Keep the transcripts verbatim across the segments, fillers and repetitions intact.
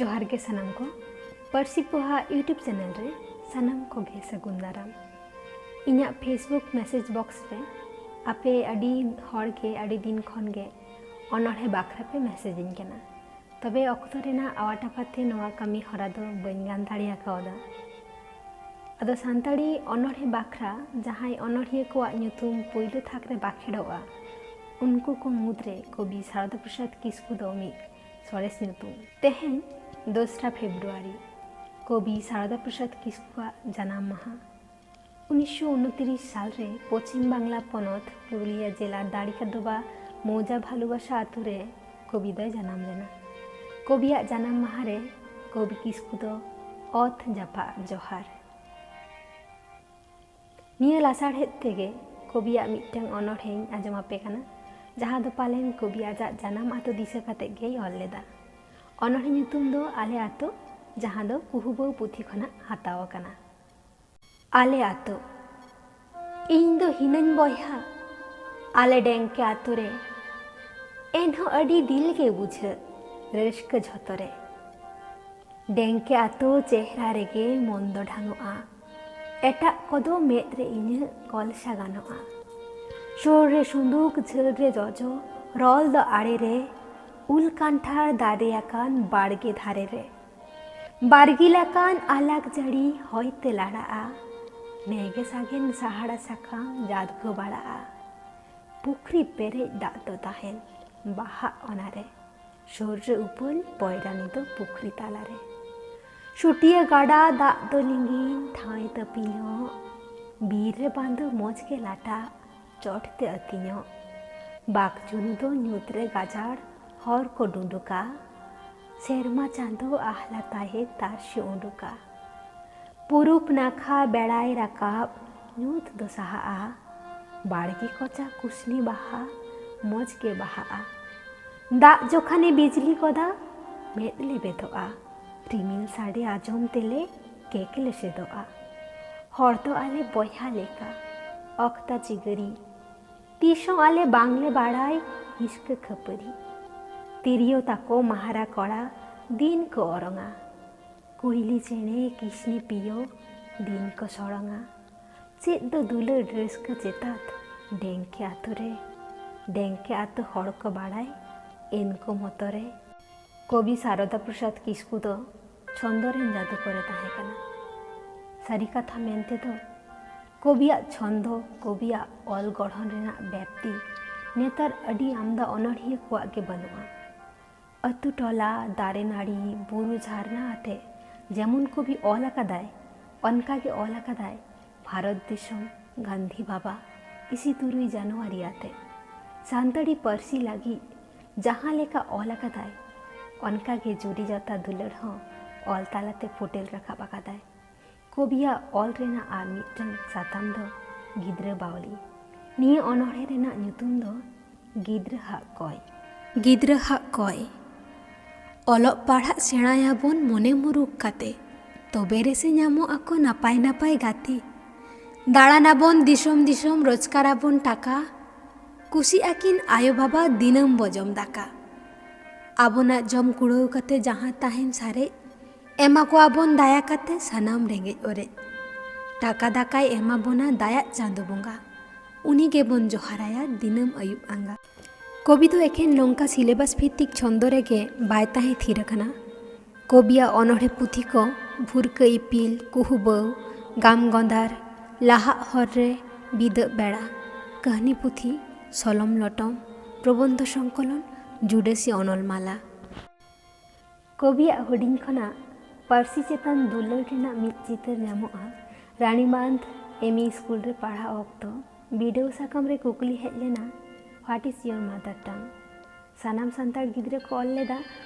ᱡᱚᱦᱟᱨ ᱜᱮ ᱥᱟᱱᱟᱢ ᱠᱚ᱾ ᱯᱟᱹᱨᱥᱤ ᱯᱚᱦᱟ YouTube ᱪᱮᱱᱮᱞ ᱨᱮ ᱥᱟᱱᱟᱢ ᱠᱚᱜᱮ ᱥᱟᱹᱜᱩᱱ ᱫᱟᱨᱟᱢ᱾ ᱤᱧᱟᱹᱜ Facebook message box ᱨᱮ ᱟᱯᱮ ᱟᱹᱰᱤ ᱦᱚᱲ ᱜᱮ ᱟᱹᱰᱤ ᱫᱤᱱ ᱠᱷᱚᱱ ᱜᱮ ᱚᱱᱚᱬᱦᱮ ᱵᱟᱠᱷᱨᱟ ᱯᱮ ᱢᱮᱥᱮᱡᱽ ᱤᱧ ᱠᱟᱱᱟ᱾ ᱛᱚᱵᱮ ᱚᱠᱛᱚ ᱨᱮᱱᱟᱜ ᱟᱣᱟᱴᱟᱯᱟᱛ ᱛᱮ ᱱᱚᱣᱟ ᱠᱟᱹᱢᱤ ᱦᱚᱨᱟ ᱫᱚ ᱵᱟᱹᱧ ᱜᱟᱱ ᱫᱟᱲᱮ ᱟᱠᱟᱣᱫᱟ᱾ ᱟᱫᱚ ᱥᱟᱱᱛᱟᱲᱤ ᱚᱱᱚᱬᱦᱮ ᱵᱟᱠᱷᱨᱟ ᱡᱟᱦᱟᱸᱭ ᱚᱱᱚᱬᱦᱤᱭᱟᱹ ᱠᱚᱣᱟᱜ ᱧᱩᱛᱩᱢ ᱯᱩᱭᱞᱩ ᱛᱷᱟᱠ ᱨᱮ ᱵᱟᱠᱷᱮᱲᱚᱜᱼᱟ, ᱩᱱᱠᱩ ᱠᱚ ᱢᱩᱫᱽᱨᱮ ᱠᱚᱵᱤ ᱥᱟᱨᱚᱫᱟ ᱯᱨᱚᱥᱟᱫᱽ ᱠᱤᱥᱠᱩ ᱫᱚ ᱢᱤᱫ ᱥᱚᱨᱮᱥ ᱧᱩᱛᱩᱢ᱾ ᱛᱮᱦᱮᱧ ᱫᱚᱥᱨᱟ ᱯᱷᱮᱵᱽᱨᱩᱣᱟᱨᱤ, ᱠᱚᱵᱤ ᱥᱟᱨᱚᱫᱟ ᱯᱨᱚᱥᱟᱫᱽ ᱠᱤᱥᱠᱩᱣᱟᱜ ᱡᱟᱱᱟᱢ ᱢᱟᱦᱟ᱾ ᱩᱱᱤᱥᱥᱚ ᱩᱱᱛᱨᱤᱥ ᱥᱟᱞ ᱨᱮ ᱯᱚᱪᱷᱤᱢ ᱵᱟᱝᱞᱟ ᱯᱚᱱᱚᱛ ᱯᱩᱨᱩᱞᱤᱭᱟᱹ ᱡᱮᱞᱟ ᱫᱟᱲᱤᱠᱟᱰᱳᱵᱟ ᱢᱳᱣᱡᱟ ᱵᱷᱟᱞᱩᱵᱟᱥᱟ ᱟᱛᱳ ᱨᱮ ᱠᱚᱵᱤ ᱫᱚᱭ ᱡᱟᱱᱟᱢ ᱞᱮᱱᱟ᱾ ᱠᱚᱵᱤᱭᱟᱜ ᱡᱟᱱᱟᱢ ᱢᱟᱦᱟ ᱨᱮ ᱠᱚᱵᱤ ᱠᱤᱥᱠᱩ ᱫᱚ ᱚᱛ ᱡᱟᱯᱟᱜ ᱡᱚᱦᱟᱨ᱾ ᱱᱤᱭᱟᱹ ᱞᱟᱥᱟᱲᱦᱮᱫ ᱛᱮᱜᱮ ᱠᱚᱵᱤᱭᱟᱜ ᱢᱤᱫᱴᱟᱝ ᱚᱱᱚᱬᱦᱮᱧ ᱟᱸᱡᱚᱢ ᱟᱯᱮ ᱠᱟᱱᱟ, ᱡᱟᱦᱟᱸ ᱫᱚ ᱯᱟᱞᱮᱱ ᱠᱚᱵᱤ ᱟᱡᱟᱜ ᱡᱟᱱᱟᱢ ᱟᱛᱳ ᱫᱤᱥᱟᱹ ᱠᱟᱛᱮ ᱜᱮᱭ ᱚᱞ ᱞᱮᱫᱟ᱾ ᱚᱱᱚᱬᱦᱮ ᱧᱩᱛᱩᱢ ᱫᱚ ᱟᱞᱮ ᱟᱛᱳ, ᱡᱟᱦᱟᱸ ᱫᱚ ᱠᱩᱦᱩᱵᱟᱹᱣ ᱯᱩᱛᱷᱤ ᱠᱷᱚᱱᱟᱜ ᱦᱟᱛᱟᱣ ᱟᱠᱟᱱᱟ᱾ ᱟᱞᱮ ᱟᱛᱳ᱾ ᱤᱧ ᱫᱚ ᱦᱤᱱᱟᱹᱧ ᱵᱚᱭᱦᱟ ᱟᱞᱮ ᱰᱮᱝᱠᱮ ᱟᱛᱳ ᱨᱮ᱾ ᱮᱱᱦᱚᱸ ᱟᱹᱰᱤ ᱫᱤᱞ ᱜᱮ ᱵᱩᱡᱷᱟᱹᱜ ᱨᱟᱹᱥᱠᱟᱹ ᱡᱷᱚᱛᱚ ᱨᱮ᱾ ᱰᱮᱝᱠᱮ ᱟᱛᱳ ᱪᱮᱦᱨᱟ ᱨᱮᱜᱮ ᱢᱚᱱ ᱫᱚ ᱰᱷᱟᱝᱚᱜᱼᱟ᱾ ᱮᱴᱟᱜ ᱠᱚᱫᱚ ᱢᱮᱫ ᱨᱮ ᱤᱧᱟᱹᱜ ᱠᱚᱞᱥᱟ ᱜᱟᱱᱚᱜᱼᱟ᱾ ᱥᱩᱨ ᱨᱮ ᱥᱩᱸᱫᱩᱠ, ᱡᱷᱟᱹᱞ ᱨᱮ ᱡᱚᱡᱚ, ᱨᱚᱞ ᱫᱚ ᱟᱲᱮ ᱨᱮ, ᱩᱞ ᱠᱟᱱᱴᱷᱟᱲ ᱫᱟᱨᱮ ᱟᱠᱟᱱ ᱵᱟᱲᱜᱮ ᱫᱷᱟᱨᱮ ᱨᱮ᱾ ᱵᱟᱨᱜᱤᱞ ᱟᱠᱟᱱ ᱟᱞᱟᱠ ᱡᱟᱹᱲᱤ ᱦᱚᱭᱛᱮ ᱞᱟᱲᱟᱜᱼᱟ᱾ ᱱᱮᱜᱮ ᱥᱟᱜᱮᱱ ᱥᱟᱦᱟᱲᱟ ᱥᱟᱠᱟᱢ ᱡᱟᱫᱽᱜᱚ ᱵᱟᱲᱟᱜᱼᱟ᱾ ᱯᱩᱠᱷᱨᱤ ᱯᱮᱨᱮᱡ ᱫᱟᱜ ᱫᱚ ᱛᱟᱦᱮᱱ ᱵᱟᱦᱟᱜ ᱚᱱᱟᱨᱮ᱾ ᱥᱩᱨ ᱨᱮ ᱩᱯᱟᱹᱞ ᱯᱚᱭᱨᱟᱱᱤ ᱫᱚ ᱯᱩᱠᱷᱨᱤ ᱛᱟᱞᱟᱨᱮ᱾ ᱥᱩᱴᱤᱭᱟᱹ ᱜᱟᱰᱟ ᱫᱟᱜ ᱫᱚ ᱞᱤᱸᱜᱤᱱ ᱴᱷᱟᱶᱮ ᱛᱟᱹᱯᱤᱧᱚᱜ᱾ ᱵᱤᱨ ᱨᱮ ᱵᱟᱸᱫᱚ ᱢᱚᱡᱽ ᱜᱮ ᱞᱟᱴᱟᱜ, ᱪᱚᱴ ᱛᱮ ᱟᱹᱛᱤᱧᱚᱜ᱾ ᱵᱟᱠ ᱪᱩᱱᱩ ᱫᱚ ᱧᱩᱛ ᱨᱮ ᱜᱟᱡᱟᱲ ᱦᱚᱨ ᱠᱚ ᱰᱩᱸᱰᱩᱠᱟ᱾ ᱥᱮᱨᱢᱟ ᱪᱟᱸᱫᱚ ᱟᱦᱞᱟ ᱛᱟᱦᱮᱸ ᱛᱟᱨᱥᱤ ᱩᱰᱩᱠᱟ᱾ ᱯᱩᱨᱩᱵ ᱱᱟᱠᱷᱟ ᱵᱮᱲᱟᱭ ᱨᱟᱠᱟᱵ, ᱧᱩᱛ ᱫᱚ ᱥᱟᱦᱟᱜᱼᱟ᱾ ᱵᱟᱲᱜᱮ ᱠᱚᱪᱟ ᱠᱩᱥᱱᱤ ᱵᱟᱦᱟ ᱢᱚᱡᱽ ᱜᱮ ᱵᱟᱦᱟᱜᱼᱟ᱾ ᱫᱟᱜ ᱡᱚᱠᱷᱟᱱᱮ ᱵᱤᱡᱽᱞᱤ ᱜᱚᱫᱟ, ᱢᱮᱫ ᱞᱮ ᱵᱮᱫᱚᱜᱼᱟ᱾ ᱨᱤᱢᱤᱞ ᱥᱟᱰᱮ ᱟᱸᱡᱚᱢ ᱛᱮᱞᱮ ᱠᱮᱠ ᱞᱮ ᱥᱮᱫᱚᱜᱼᱟ᱾ ᱦᱚᱲ ᱫᱚ ᱟᱞᱮ ᱵᱚᱭᱦᱟ ᱞᱮᱠᱟ, ᱚᱠᱛᱟ ᱪᱤᱜᱟᱹᱨᱤ᱾ ᱛᱤᱥ ᱦᱚᱸ ᱟᱞᱮ ᱵᱟᱝᱞᱮ ᱵᱟᱲᱟᱭ ᱦᱤᱥᱠᱟᱹ ᱠᱷᱟᱹᱯᱟᱹᱨᱤ᱾ ᱛᱤᱨᱭᱳ ᱛᱟᱠᱚ ᱢᱟᱦᱟᱨᱟ ᱠᱚᱲᱟ, ᱫᱤᱱ ᱠᱚ ᱚᱨᱚᱝᱟ, ᱠᱩᱭᱞᱤ ᱪᱮᱬᱮ ᱠᱤᱥᱱᱤ ᱯᱤᱭᱳ ᱫᱤᱱ ᱠᱚ ᱥᱚᱲᱚᱝᱟ᱾ ᱪᱮᱫ ᱫᱚ ᱫᱩᱞᱟᱹᱲ ᱨᱟᱹᱥᱠᱟᱹ ᱪᱮᱛᱟᱛ ᱰᱮᱝᱠᱮ ᱟᱛᱳ ᱨᱮ, ᱰᱮᱝᱠᱮ ᱟᱛᱳ ᱦᱚᱲ ᱠᱚ ᱵᱟᱲᱟᱭ ᱮᱱᱠᱚ ᱢᱚᱛᱚ ᱨᱮ᱾ ᱠᱚᱵᱤ ᱥᱟᱨᱚᱫᱟ ᱯᱨᱚᱥᱟᱫᱽ ᱠᱤᱥᱠᱩ ᱫᱚ ᱪᱷᱚᱱᱫᱚ ᱨᱮᱱ ᱡᱟᱫᱩᱠᱚᱨᱮ ᱛᱟᱦᱮᱸ ᱠᱟᱱᱟ᱾ ᱥᱟᱹᱨᱤ ᱠᱟᱛᱷᱟ ᱢᱮᱱᱛᱮ ᱫᱚ ᱠᱚᱵᱤᱭᱟᱜ ᱪᱷᱚᱱᱫᱚ, ᱠᱚᱵᱤᱭᱟᱜ ᱚᱞ ᱜᱚᱲᱦᱚᱱ ᱨᱮᱱᱟᱜ ᱵᱮᱯᱛᱤ ᱱᱮᱛᱟᱨ ᱟᱹᱰᱤ ᱟᱢᱫᱟ ᱚᱱᱚᱬᱦᱤᱭᱟᱹ ᱠᱚᱣᱟᱜ ᱜᱮ ᱵᱟᱹᱱᱩᱜᱼᱟ᱾ ᱟᱹᱛᱩ ᱴᱚᱞᱟ, ᱫᱟᱨᱮ ᱱᱟᱹᱲᱤ, ᱵᱩᱨᱩ ᱡᱷᱟᱨᱱᱟ ᱟᱛᱮ ᱡᱮᱢᱚᱱ ᱠᱚᱵᱤ ᱚᱞ ᱟᱠᱟᱫᱟᱭ, ᱚᱱᱠᱟ ᱜᱮ ᱚᱞ ᱟᱠᱟᱫᱟᱭ ᱵᱷᱟᱨᱚᱛ ᱫᱤᱥᱚᱢ, ᱜᱟᱱᱫᱷᱤ ᱵᱟᱵᱟ, ᱤᱥᱤ ᱛᱩᱨᱩᱭ ᱡᱟᱱᱩᱣᱟᱨᱤ ᱟᱛᱮ᱾ ᱥᱟᱱᱛᱟᱲᱤ ᱯᱟᱹᱨᱥᱤ ᱞᱟᱹᱜᱤᱫ ᱡᱟᱦᱟᱸ ᱞᱮᱠᱟ ᱚᱞ ᱟᱠᱟᱫᱟᱭ, ᱚᱱᱠᱟ ᱜᱮ ᱡᱩᱨᱤ ᱡᱚᱛᱟ ᱫᱩᱞᱟᱹᱲ ᱦᱚᱸ ᱚᱞ ᱛᱟᱞᱟᱛᱮ ᱯᱷᱩᱴᱮᱞ ᱨᱟᱠᱟᱵ ᱟᱠᱟᱫᱟᱭ᱾ ᱠᱚᱵᱤᱭᱟᱜ ᱚᱞ ᱨᱮᱱᱟᱜ ᱟᱨ ᱢᱤᱫᱴᱟᱝ ᱥᱟᱛᱟᱢ ᱫᱚ ᱜᱤᱫᱽᱨᱟᱹ ᱵᱟᱣᱞᱤ᱾ ᱱᱤᱭᱟᱹ ᱚᱱᱚᱬᱦᱮ ᱨᱮᱱᱟᱜ ᱧᱩᱛᱩᱢ ᱫᱚ ᱜᱤᱫᱽᱨᱟᱹ ᱦᱟᱜ ᱠᱚᱭ᱾ ᱜᱤᱫᱽᱨᱟᱹ ᱦᱟᱜ ᱠᱚᱭ᱾ ᱚᱞᱚᱜ ᱯᱟᱲᱦᱟᱜ ᱥᱮᱬᱟᱭᱟᱵᱚᱱ ᱢᱚᱱᱮ ᱢᱩᱨᱩᱠ ᱠᱟᱛᱮ, ᱛᱚᱵᱮ ᱨᱮᱥᱮ ᱧᱟᱢᱚᱜ ᱟᱠᱚ ᱱᱟᱯᱟᱭ ᱱᱟᱯᱟᱭ ᱜᱟᱛᱮ᱾ ᱫᱟᱬᱟᱱᱟᱵᱚᱱ ᱫᱤᱥᱚᱢ ᱫᱤᱥᱚᱢ, ᱨᱳᱡᱽᱜᱟᱨᱟᱵᱚᱱ ᱴᱟᱠᱟ, ᱠᱩᱥᱤᱜ ᱟᱹᱠᱤᱱ ᱟᱭᱳ ᱵᱟᱵᱟ ᱫᱤᱱᱟᱹᱢ ᱵᱚ ᱡᱚᱢ ᱫᱟᱠᱟ᱾ ᱟᱵᱚᱱᱟᱜ ᱡᱚᱢ ᱠᱩᱲᱟᱹᱣ ᱠᱟᱛᱮ ᱡᱟᱦᱟᱸ ᱛᱟᱦᱮᱱ ᱥᱟᱨᱮᱡ, ᱮᱢᱟ ᱠᱚᱣᱟ ᱵᱚᱱ ᱫᱟᱭᱟ ᱠᱟᱛᱮ ᱥᱟᱱᱟᱢ ᱨᱮᱸᱜᱮᱡ ᱚᱨᱮᱡ᱾ ᱴᱟᱠᱟ ᱫᱟᱠᱟᱭ ᱮᱢᱟ ᱵᱚᱱᱟ ᱫᱟᱭᱟᱜ ᱪᱟᱸᱫᱚ ᱵᱚᱸᱜᱟ, ᱩᱱᱤ ᱜᱮᱵᱚᱱ ᱡᱚᱦᱟᱨᱟᱭᱟ ᱫᱤᱱᱟᱹᱢ ᱟᱹᱭᱩᱵ ᱟᱸᱜᱟ᱾ ᱠᱚᱵᱤ ᱫᱚ ᱮᱠᱷᱮᱱ ᱱᱚᱝᱠᱟ syllabus ᱵᱷᱤᱛᱛᱤᱠ ᱪᱷᱚᱱᱫᱚ ᱨᱮᱜᱮ ᱵᱟᱭ ᱛᱟᱦᱮᱸ ᱛᱷᱤᱨ ᱟᱠᱟᱱᱟ᱾ ᱠᱚᱵᱤᱭᱟᱜ ᱚᱱᱚᱬᱦᱮ ᱯᱩᱛᱷᱤ ᱠᱚ ᱵᱷᱩᱨᱠᱟᱹ ᱤᱯᱤᱞ, ᱠᱩᱦᱩᱵᱟᱹᱣ, ᱜᱟᱢ ᱜᱚᱸᱫᱟᱨ, ᱞᱟᱦᱟᱜ ᱦᱚᱨ ᱨᱮ ᱵᱤᱫᱟᱹᱜ ᱵᱮᱲᱟ, ᱠᱟᱹᱦᱱᱤ ᱯᱩᱛᱷᱤ ᱥᱚᱞᱚᱢ ᱞᱚᱴᱚᱢ, ᱯᱨᱚᱵᱚᱱᱫᱷᱚ ᱥᱚᱝᱠᱚᱞᱚᱱ, ᱡᱩᱰᱟᱹᱥᱤ ᱚᱱᱚᱞ ᱢᱟᱞᱟ᱾ ᱠᱚᱵᱤᱭᱟᱜ ᱦᱩᱰᱤᱧ ᱠᱷᱚᱱᱟᱜ ᱯᱟᱹᱨᱥᱤ ᱪᱮᱛᱟᱱ ᱫᱩᱞᱟᱹᱲ ᱨᱮᱱᱟᱜ ᱢᱤᱫ ᱪᱤᱛᱟᱹᱨ ᱧᱟᱢᱚᱜᱼᱟ ᱨᱟᱱᱤᱵᱟᱸᱫᱷ ᱮᱢ ᱤ ᱥᱠᱩᱞ ᱨᱮ ᱯᱟᱲᱦᱟᱣ ᱚᱠᱛᱚ᱾ ᱵᱤᱰᱟᱹᱣ ᱥᱟᱠᱟᱢ ᱨᱮ ᱠᱩᱠᱞᱤ ᱦᱮᱡ ᱞᱮᱱᱟ, "What is your mother tongue?" ᱥᱟᱱᱟᱢ ᱥᱟᱱᱛᱟᱲ ᱜᱤᱫᱽᱨᱟᱹ ᱠᱚ ᱚᱞ ᱞᱮᱫᱟ,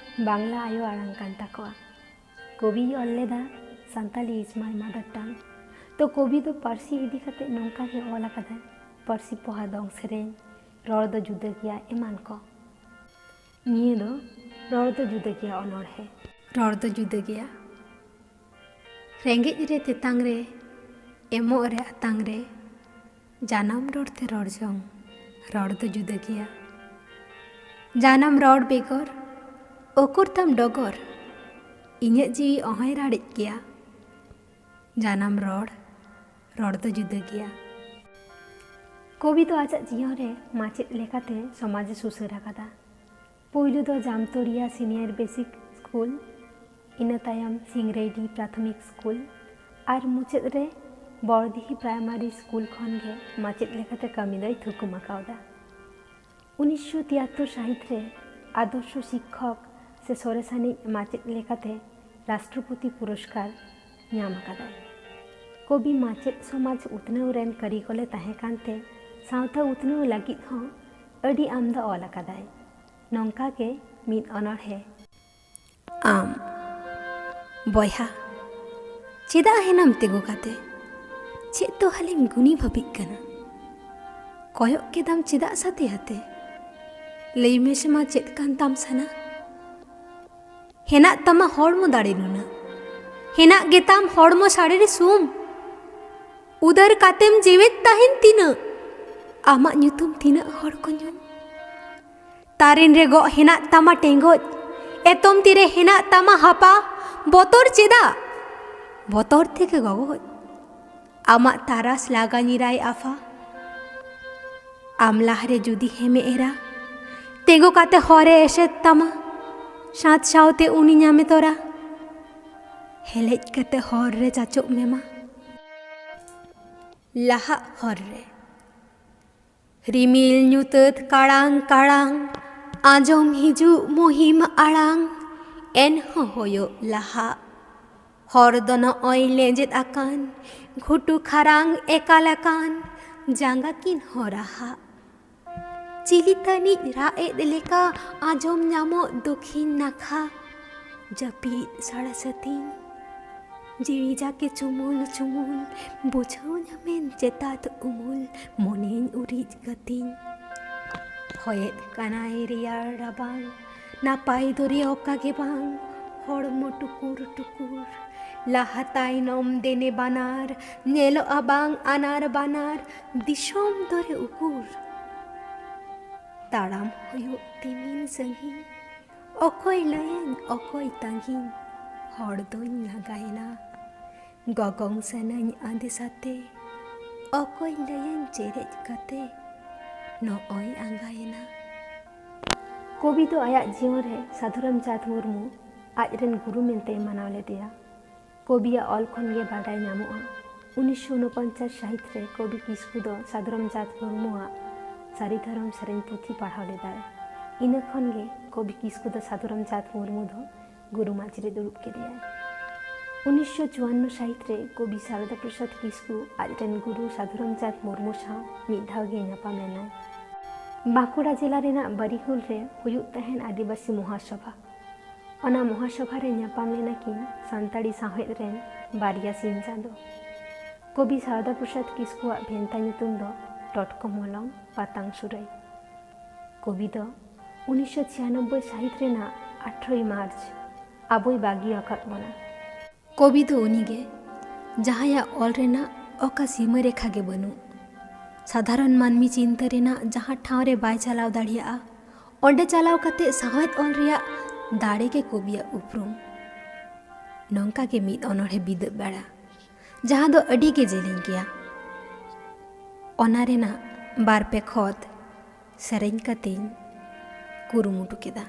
"ᱵᱟᱝᱞᱟ ᱟᱭᱳ ᱟᱲᱟᱝ ᱠᱟᱱ ᱛᱟᱠᱚᱣᱟ᱾" ᱠᱚᱵᱤᱭ ᱚᱞ ᱞᱮᱫᱟ, "Santali is my mother tongue᱾" ᱛᱚ ᱠᱚᱵᱤ ᱫᱚ ᱯᱟᱹᱨᱥᱤ ᱤᱫᱤ ᱠᱟᱛᱮ ᱱᱚᱝᱠᱟ ᱜᱮ ᱚᱞ ᱟᱠᱟᱫᱟᱭ, ᱯᱟᱹᱨᱥᱤ ᱯᱚᱦᱟ ᱫᱚᱝ ᱥᱮᱨᱮᱧ, ᱨᱚᱲ ᱫᱚ ᱡᱩᱫᱟᱹ ᱜᱮᱭᱟ, ᱮᱢᱟᱱ ᱠᱚ᱾ ᱱᱤᱭᱟᱹ ᱫᱚ ᱨᱚᱲ ᱫᱚ ᱡᱩᱫᱟᱹ ᱜᱮᱭᱟ ᱚᱱᱚᱬᱦᱮ᱾ ᱨᱚᱲ ᱫᱚ ᱡᱩᱫᱟᱹ ᱜᱮᱭᱟ᱾ ᱨᱮᱸᱜᱮᱡ ᱨᱮ ᱛᱮᱛᱟᱝ ᱨᱮ, ᱮᱢᱚᱜ ᱨᱮ ᱟᱛᱟᱝ ᱨᱮ, ᱡᱟᱱᱟᱢ ᱨᱚᱲ ᱛᱮ ᱨᱚᱲ ᱡᱚᱝ, ᱨᱚᱲ ᱫᱚ ᱡᱩᱫᱟᱹ ᱜᱮᱭᱟ᱾ ᱡᱟᱱᱟᱢ ᱨᱚᱲ ᱵᱮᱜᱚᱨ ᱚᱠᱚᱨ ᱛᱟᱢ ᱰᱚᱜᱚᱨ, ᱤᱧᱟᱹᱜ ᱡᱤᱣᱤ ᱚᱦᱚᱭ ᱨᱟᱲᱮᱡ ᱠᱮᱭᱟ᱾ ᱡᱟᱱᱟᱢ ᱨᱚᱲ, ᱨᱚᱲ ᱫᱚ ᱡᱩᱫᱟᱹ ᱜᱮᱭᱟ᱾ ᱠᱚᱵᱤ ᱫᱚ ᱟᱡᱟᱜ ᱡᱤᱭᱚᱱ ᱨᱮ ᱢᱟᱪᱮᱫ ᱞᱮᱠᱟᱛᱮ ᱥᱚᱢᱟᱡᱽ ᱮ ᱥᱩᱥᱟᱹᱨ ᱟᱠᱟᱫᱟ᱾ ᱯᱳᱭᱞᱳ ᱫᱚ ᱡᱟᱢᱛᱚᱲᱤᱭᱟ ᱥᱤᱱᱤᱭᱟᱨ ᱵᱮᱥᱤᱠ ᱥᱠᱩᱞ, ᱤᱱᱟᱹ ᱛᱟᱭᱚᱢ ᱥᱤᱝᱨᱟᱹᱭᱰᱤ ᱯᱨᱟᱛᱷᱚᱢᱤᱠ ᱥᱠᱩᱞ ᱟᱨ ᱢᱩᱪᱟᱹᱫ ᱨᱮ ᱵᱚᱲᱫᱤᱦᱤ ᱯᱨᱟᱭᱢᱟᱨᱤ ᱥᱠᱩᱞ ᱠᱷᱚᱱ ᱜᱮ ᱢᱟᱪᱮᱫ ᱞᱮᱠᱟᱛᱮ ᱠᱟᱹᱢᱤ ᱫᱚᱭ ᱛᱷᱩᱠᱩᱢ ᱟᱠᱟᱣᱫᱟ᱾ ᱩᱱᱤᱥᱥᱚ ᱛᱤᱭᱟᱛᱛᱳᱨ ᱥᱟᱹᱦᱤᱛ ᱨᱮ ᱟᱫᱚᱨᱥᱚ ᱥᱤᱠᱠᱷᱚᱠ ᱥᱮ ᱥᱚᱨᱮᱥᱟᱱᱤᱡ ᱢᱟᱪᱮᱫ ᱞᱮᱠᱟᱛᱮ ᱨᱟᱥᱴᱨᱚᱯᱚᱛᱤ ᱯᱩᱨᱚᱥᱠᱟᱨ ᱧᱟᱢ ᱟᱠᱟᱫᱟᱭ᱾ ᱠᱚᱵᱤ ᱢᱟᱪᱮᱫ ᱥᱚᱢᱟᱡᱽ ᱩᱛᱱᱟᱹᱣ ᱨᱮᱱ ᱠᱟᱹᱨᱤᱜᱚᱞᱮ ᱛᱟᱦᱮᱸ ᱠᱟᱱᱛᱮ ᱥᱟᱶᱛᱟ ᱩᱛᱱᱟᱹᱣ ᱞᱟᱹᱜᱤᱫ ᱦᱚᱸ ᱟᱹᱰᱤ ᱟᱢᱫᱟ ᱚᱞ ᱟᱠᱟᱫᱟᱭ᱾ ᱱᱚᱝᱠᱟ ᱜᱮ ᱢᱤᱫ ᱚᱱᱚᱬᱦᱮ᱾ ᱟᱢ ᱵᱚᱭᱦᱟ, ᱪᱮᱫᱟᱜ ᱦᱮᱱᱟᱢ ᱛᱤᱸᱜᱩ ᱠᱟᱛᱮ? ᱪᱮᱫ ᱫᱚ ᱦᱟᱞᱮᱢ ᱜᱩᱱᱤ ᱵᱷᱟᱹᱵᱤᱜ ᱠᱟᱱᱟ? ᱠᱚᱭᱚᱜ ᱠᱮᱫᱟᱢ ᱪᱮᱫᱟᱜ ᱥᱟᱛᱮ ᱟᱛᱮ? ᱞᱟᱹᱭ ᱢᱮᱥᱮ ᱢᱟ, ᱪᱮᱫ ᱠᱟᱱ ᱛᱟᱢ ᱥᱟᱱᱟ? ᱦᱮᱱᱟᱜ ᱛᱟᱢᱟ ᱦᱚᱲᱢᱚ ᱫᱟᱲᱮ ᱱᱩᱱᱟᱹᱜ, ᱦᱮᱱᱟᱜ ᱜᱮᱛᱟᱢ ᱦᱚᱲᱢᱚ ᱥᱟᱹᱲᱤ ᱨᱮ ᱥᱩᱢ᱾ ᱩᱫᱟᱹᱨ ᱠᱟᱛᱮᱢ ᱡᱮᱣᱮᱫ ᱛᱟᱦᱮᱱ ᱛᱤᱱᱟᱹᱜ, ᱟᱢᱟᱜ ᱧᱩᱛᱩᱢ ᱛᱤᱱᱟᱹᱜ ᱦᱚᱲ ᱠᱚ ᱧᱩᱢ᱾ ᱛᱟᱨᱮᱱ ᱨᱮ ᱜᱚᱜ ᱦᱮᱱᱟᱜ ᱛᱟᱢᱟ ᱴᱮᱸᱜᱚᱡ, ᱮᱛᱚᱢ ᱛᱤᱨᱮ ᱦᱮᱱᱟᱜ ᱛᱟᱢᱟ ᱦᱟᱯᱟ᱾ ᱵᱚᱛᱚᱨ ᱪᱮᱫᱟᱜ? ᱵᱚᱛᱚᱨ ᱛᱮᱜᱮ ᱜᱚᱜᱚᱡ᱾ ᱟᱢᱟᱜ ᱛᱟᱨᱟᱥ ᱞᱟᱜᱟ ᱧᱤᱨᱟᱭ ᱟᱯᱷᱟ᱾ ᱟᱢ ᱞᱟᱦᱨᱮ ᱡᱩᱫᱤ ᱦᱮᱢᱮ ᱮᱨᱟ, ᱛᱤᱸᱜᱩ ᱠᱟᱛᱮ ᱦᱚᱨᱮ ᱮᱥᱮᱫ ᱛᱟᱢᱟ, ᱥᱟᱸᱛ ᱥᱟᱶᱛᱮ ᱩᱱᱤ ᱧᱟᱢᱮ ᱛᱚᱨᱟ᱾ ᱦᱮᱞᱮᱡ ᱠᱟᱛᱮ ᱦᱚᱨ ᱨᱮ ᱪᱟᱪᱚᱜ ᱢᱮᱢᱟ᱾ ᱞᱟᱦᱟᱜ ᱦᱚᱨ ᱨᱮ ᱨᱤᱢᱤᱞ ᱧᱩᱛᱟᱹᱛ ᱠᱟᱲᱟᱝ ᱠᱟᱲᱟᱝ, ᱟᱸᱡᱚᱢ ᱦᱤᱡᱩᱜ ᱢᱩᱦᱤᱢ ᱟᱲᱟᱝ, ᱮᱱᱦᱚᱸ ᱦᱳᱭᱳᱜ ᱞᱟᱦᱟᱜ᱾ ᱦᱚᱨ ᱫᱚ ᱱᱚᱜᱼᱚᱭ ᱞᱮᱸᱡᱮᱫ ᱟᱠᱟᱱ, ᱜᱷᱩᱴᱩ ᱠᱷᱟᱨᱟᱝ ᱮᱠᱟᱞ ᱟᱠᱟᱱ, ᱡᱟᱸᱜᱟ ᱠᱤᱱ ᱦᱚᱨᱟᱦᱟᱜ᱾ ᱪᱤᱞᱤ ᱛᱟᱹᱱᱤᱡ ᱨᱟᱜ ᱮᱫ ᱞᱮᱠᱟ ᱟᱸᱡᱚᱢ ᱧᱟᱢᱚᱜ ᱫᱚᱠᱷᱤᱱ ᱱᱟᱠᱷᱟ᱾ ᱡᱟᱹᱯᱤᱫ ᱥᱟᱲᱟ ᱥᱟᱹᱛᱤᱧ, ᱡᱤᱣᱤ ᱡᱟᱠᱮ ᱪᱩᱢᱩᱞ ᱪᱩᱢᱩᱞ, ᱵᱩᱡᱷᱟᱹᱣ ᱧᱟᱢᱮᱱ ᱪᱮᱛᱟᱛ ᱩᱢᱩᱞ, ᱢᱚᱱᱮᱧ ᱩᱨᱤᱡ ᱠᱟᱹᱛᱤᱧ᱾ ᱦᱚᱭᱮᱫ ᱠᱟᱱᱟᱭ ᱨᱮᱭᱟᱲ ᱨᱟᱵᱟᱝ, ᱱᱟᱯᱟᱭ ᱫᱚᱨᱮ ᱚᱠᱟ ᱜᱮ ᱵᱟᱝ, ᱦᱚᱲᱢᱚ ᱴᱩᱠᱩᱨ ᱴᱩᱠᱩᱨ᱾ ᱞᱟᱦᱟ ᱛᱟᱭᱱᱚᱢ ᱫᱮᱱᱮ ᱵᱟᱱᱟᱨ, ᱧᱮᱞᱚᱜᱼᱟ ᱵᱟᱝ ᱟᱱᱟᱨ ᱵᱟᱱᱟᱨ, ᱫᱤᱥᱚᱢ ᱫᱚᱨᱮ ᱩᱠᱩᱨ᱾ ᱛᱟᱲᱟᱢ ᱦᱩᱭᱩᱜ ᱛᱤᱢᱤᱱ ᱥᱟᱺᱜᱤᱧ, ᱚᱠᱚᱭ ᱞᱟᱹᱭᱟᱹᱧ ᱚᱠᱚᱭ ᱛᱟᱺᱜᱤᱧ᱾ ᱦᱚᱲ ᱫᱚᱧ ᱞᱟᱸᱜᱟᱭᱮᱱᱟ, ᱜᱚᱜᱚᱝ ᱥᱮᱱᱟᱹᱧ ᱟᱸᱫᱮ ᱥᱟᱛᱮ, ᱚᱠᱚᱭ ᱞᱟᱹᱭᱟᱹᱧ ᱪᱮᱨᱮᱡ ᱠᱟᱛᱮ, ᱱᱚᱜᱼᱚᱭ ᱟᱸᱜᱟᱭᱮᱱᱟ᱾ ᱠᱚᱵᱤ ᱫᱚ ᱟᱭᱟᱜ ᱡᱤᱭᱚᱱ ᱨᱮ ᱥᱟᱹᱫᱷᱩ ᱨᱟᱢᱪᱟᱸᱫᱽ ᱢᱩᱨᱢᱩ ᱟᱡ ᱨᱮᱱ ᱜᱩᱨᱩ ᱢᱮᱱᱛᱮᱭ ᱢᱟᱱᱟᱣ ᱞᱮᱫᱮᱭᱟ᱾ ᱠᱚᱵᱤᱭᱟᱜ ᱚᱞ ᱠᱷᱚᱱ ᱜᱮ ᱵᱟᱰᱟᱭ ᱧᱟᱢᱚᱜᱼᱟ, ᱩᱱᱤᱥᱥᱚ ᱩᱱᱚᱯᱚᱧᱪᱟᱥ ᱥᱟᱹᱦᱤᱛ ᱨᱮ ᱠᱚᱵᱤ ᱠᱤᱥᱠᱩ ᱫᱚ ᱥᱟᱹᱫᱷᱩ ᱨᱟᱢᱪᱟᱸᱫᱽ ᱢᱩᱨᱢᱩᱣᱟᱜ ᱥᱟᱹᱨᱤ ᱫᱷᱚᱨᱚᱢ ᱥᱮᱨᱮᱧ ᱯᱩᱛᱷᱤ ᱯᱟᱲᱦᱟᱣ ᱞᱮᱫᱟᱭ᱾ ᱤᱱᱟᱹ ᱠᱷᱚᱱ ᱜᱮ ᱠᱚᱵᱤ ᱠᱤᱥᱠᱩ ᱫᱚ ᱥᱟᱹᱫᱷᱩ ᱨᱟᱢᱪᱟᱸᱫᱽ ᱢᱩᱨᱢᱩ ᱫᱚ ᱜᱩᱨᱩ ᱢᱟᱹᱡᱷᱤ ᱨᱮ ᱫᱩᱲᱩᱵ ᱠᱮᱫᱮᱭᱟᱭ᱾ ᱩᱱᱤᱥᱥᱚ ᱪᱩᱣᱟᱱᱱᱚ ᱥᱟᱹᱦᱤᱛ ᱨᱮ ᱠᱚᱵᱤ ᱥᱟᱨᱚᱫᱟ ᱯᱨᱚᱥᱟᱫᱽ ᱠᱤᱥᱠᱩ ᱟᱡ ᱨᱮᱱ ᱜᱩᱨᱩ ᱥᱟᱹᱫᱷᱩ ᱨᱟᱢᱪᱟᱸᱫᱽ ᱢᱩᱨᱢᱩ ᱥᱟᱶ ᱢᱤᱫ ᱫᱷᱟᱣ ᱜᱮ ᱧᱟᱯᱟᱢ ᱮᱱᱟᱭ᱾ ᱵᱟᱸᱠᱩᱲᱟ ᱡᱮᱞᱟ ᱨᱮᱱᱟᱜ ᱵᱟᱨᱤᱠᱩᱞ ᱨᱮ ᱦᱩᱭᱩᱜ ᱛᱟᱦᱮᱸᱱ ᱟᱹᱫᱤᱵᱟᱹᱥᱤ ᱢᱚᱦᱟᱥᱚᱵᱷᱟ᱾ ᱚᱱᱟ ᱢᱚᱦᱟᱥᱚᱵᱷᱟ ᱨᱮ ᱧᱟᱯᱟᱢ ᱞᱮᱱᱟ ᱠᱤᱱ ᱥᱟᱱᱛᱟᱲᱤ ᱥᱟᱶᱦᱮᱫ ᱨᱮᱱ ᱵᱟᱨᱭᱟ ᱥᱤᱧ ᱪᱟᱸᱫᱚ᱾ ᱠᱚᱵᱤ ᱥᱟᱨᱚᱫᱟ ᱯᱨᱚᱥᱟᱫᱽ ᱠᱤᱥᱠᱩᱣᱟᱜ ᱵᱷᱮᱱᱛᱟ ᱧᱩᱛᱩᱢ ᱫᱚ ᱴᱚᱴᱠᱚ ᱢᱚᱞᱚᱝ ᱯᱟᱛᱟᱝ ᱥᱩᱨᱟᱹᱭ᱾ ᱠᱚᱵᱤ ᱫᱚ ᱩᱱᱤᱥᱥᱚ ᱪᱷᱤᱭᱟᱱᱚᱵᱵᱳᱭ ᱥᱟᱹᱦᱤᱛ ᱨᱮᱱᱟᱜ ᱟᱴᱷᱨᱚᱭ ᱢᱟᱨᱪ ᱟᱵᱚᱭ ᱵᱟᱹᱜᱤ ᱟᱠᱟᱫ ᱵᱚᱱᱟ᱾ ᱠᱚᱵᱤ ᱫᱚ ᱩᱱᱤᱜᱮ, ᱡᱟᱦᱟᱸᱭᱟᱜ ᱚᱞ ᱨᱮᱱᱟᱜ ᱚᱠᱟ ᱥᱤᱢᱟᱹ ᱨᱮᱠᱷᱟ ᱜᱮ ᱵᱟᱹᱱᱩᱜ᱾ ᱥᱟᱫᱷᱟᱨᱚᱱ ᱢᱟᱹᱱᱢᱤ ᱪᱤᱱᱛᱟᱹ ᱨᱮᱱᱟᱜ ᱡᱟᱦᱟᱸ ᱴᱷᱟᱶ ᱨᱮ ᱵᱟᱭ ᱪᱟᱞᱟᱣ ᱫᱟᱲᱮᱭᱟᱜᱼᱟ, ᱚᱸᱰᱮ ᱪᱟᱞᱟᱣ ᱠᱟᱛᱮ ᱥᱟᱶᱦᱮᱫ ᱚᱞ ᱨᱮᱭᱟᱜ ᱫᱟᱲᱮ ᱜᱮ ᱠᱚᱵᱤᱭᱟᱜ ᱩᱯᱨᱩᱢ᱾ ᱱᱚᱝᱠᱟ ᱜᱮ ᱢᱤᱫ ᱚᱱᱚᱬᱦᱮ ᱵᱤᱫᱟᱹᱜ ᱵᱮᱲᱟ, ᱡᱟᱦᱟᱸ ᱫᱚ ᱟᱹᱰᱤ ᱜᱮ ᱡᱮᱞᱮᱧ ᱜᱮᱭᱟ, ᱚᱱᱟ ᱨᱮᱱᱟᱜ ᱵᱟᱨ ᱯᱮ ᱠᱷᱚᱛ ᱥᱮᱨᱮᱧ ᱠᱟᱛᱮᱧ ᱠᱩᱨᱩᱢᱩᱴᱩ ᱠᱮᱫᱟ᱾